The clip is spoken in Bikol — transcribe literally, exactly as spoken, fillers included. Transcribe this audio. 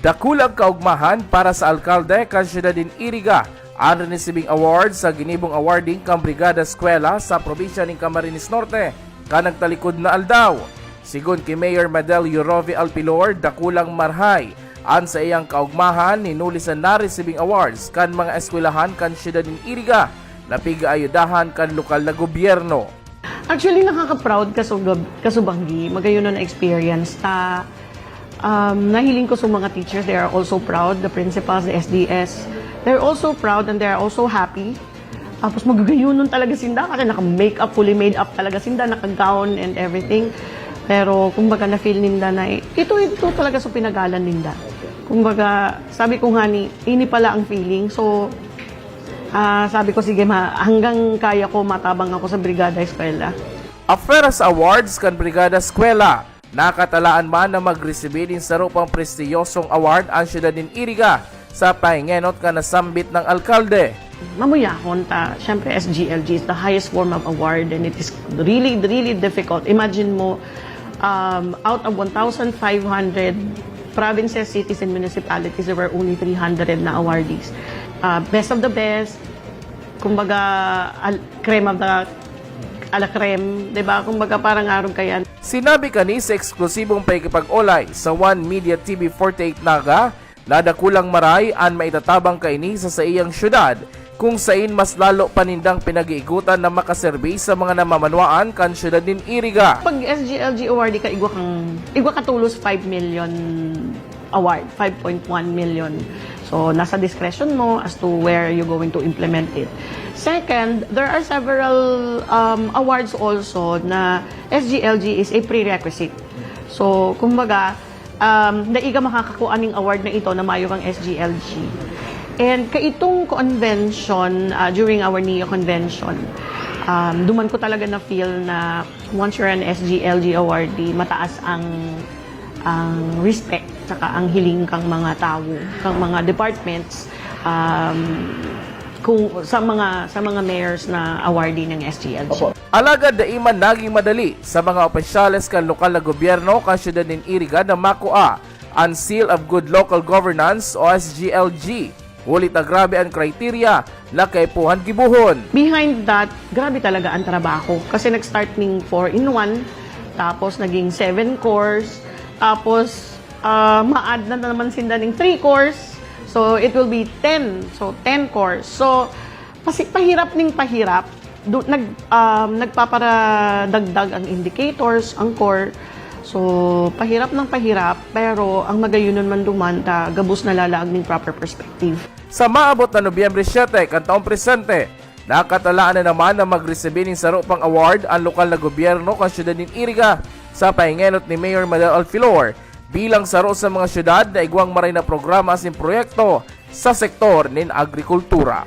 Dakulang kaugmahan para sa alkalde kan siyudad nin Iriga an rinisibing award sa ginibong awarding kan Brigada Eskwela sa probinsya nin Camarines Norte kan nagtalikod na aldaw. Sigon ki Mayor Madel Eurovie Alpilor, dakulang marahay an saiyang kaugmahan hinuli sa narisibing awards kan mga eskwelahan kan siyudad nin Iriga na pigaayudahan kan lokal na gobyerno. Actually, nakaka-proud kasugab, kasubanggi, magayon na experience ta um, nahiling ko sa mga teachers, they are also proud, the principals, the S D S, they're also proud and they're also happy. Tapos magagayunon talaga sinda kasi naka-makeup, fully made up talaga sinda, naka-gown and everything. Pero kumbaga na-feel ninda na ito, ito talaga sa pinagalan ninda. Kumbaga, sabi ko nga ni, ini pala ang feeling. So, ah, sabi ko, sige, ma, hanggang kaya ko, matabang ako sa Brigada Eskwela. Afera sa awards kan Brigada Eskwela, nakatalaan man na magresibi nin saro pang prestiyosong award an siyudad nin Iriga sa pahingenot kan nasambit na alkalde. Mamuyahon ta, syempre S G L G is the highest form of award and it is really, really difficult. Imagine mo, um, out of one thousand five hundred provinces, cities, and municipalities, there were only three hundred na awardees. Uh, best of the best, kumbaga, al- creme of the a la creme, di ba? Kumbaga, parang arog kayan. Sinabi kani sa eksklusibong pakikipag-olay sa One Media T V forty-eight Naga na dakulang marahay an maitatabang kaini sa saiyang syudad, kung sain mas lalo pa nindang pinag-iigutan na makaserbi sa mga namamanwaan kan syudad nin Iriga. Pag S G L G awardee ka, igwa kang, igwa ka tolos five million award, five point one million. So, nasa discretion mo as to where you're going to implement it. Second, there are several um, awards also na S G L G is a prerequisite. So, kumbaga, um, dai ka makakakuha ning award na ito na mayo kang S G L G. And kaitong convention, uh, during our NEO convention, um, duman ko talaga na-feel na once you're an S G L G awardee, mataas ang ang respect saka ang hiling kang mga tawo, kang mga departments, um, kung sa mga sa mga mayors na awardee ng S G L G. Opo. Alagad dai man naging madali sa mga opisyales kan lokal na gobyerno kan siyudad nin Iriga na makua an Seal of Good Local Governance o S G L G, huli ta grabe an criteria na kaipuhan gibohon. Behind that, grabe talaga ang trabaho. Kasi nag-start ning four in one, tapos naging seven cores, tapos uh, ma-add na naman sinda ning three cores. So, it will be ten. So, ten cores. So, pasi, pahirap ning pahirap. Do, nag, um, nagpaparadagdag ang indicators, ang core. So, pahirap ng pahirap, pero ang magayunon man duman ta gabos nalalaag ning proper perspective. Sa maabot na Nobyembre siete kan taong presente, nakatalaan na naman na magresibi nin saro pang award an lokal na gobyerno kan siyudad nin Iriga sa pahingenot ni Mayor Madal Alfilor bilang saro sa mga siyudad na igwang maray na programa asin proyekto sa sektor nin agrikultura.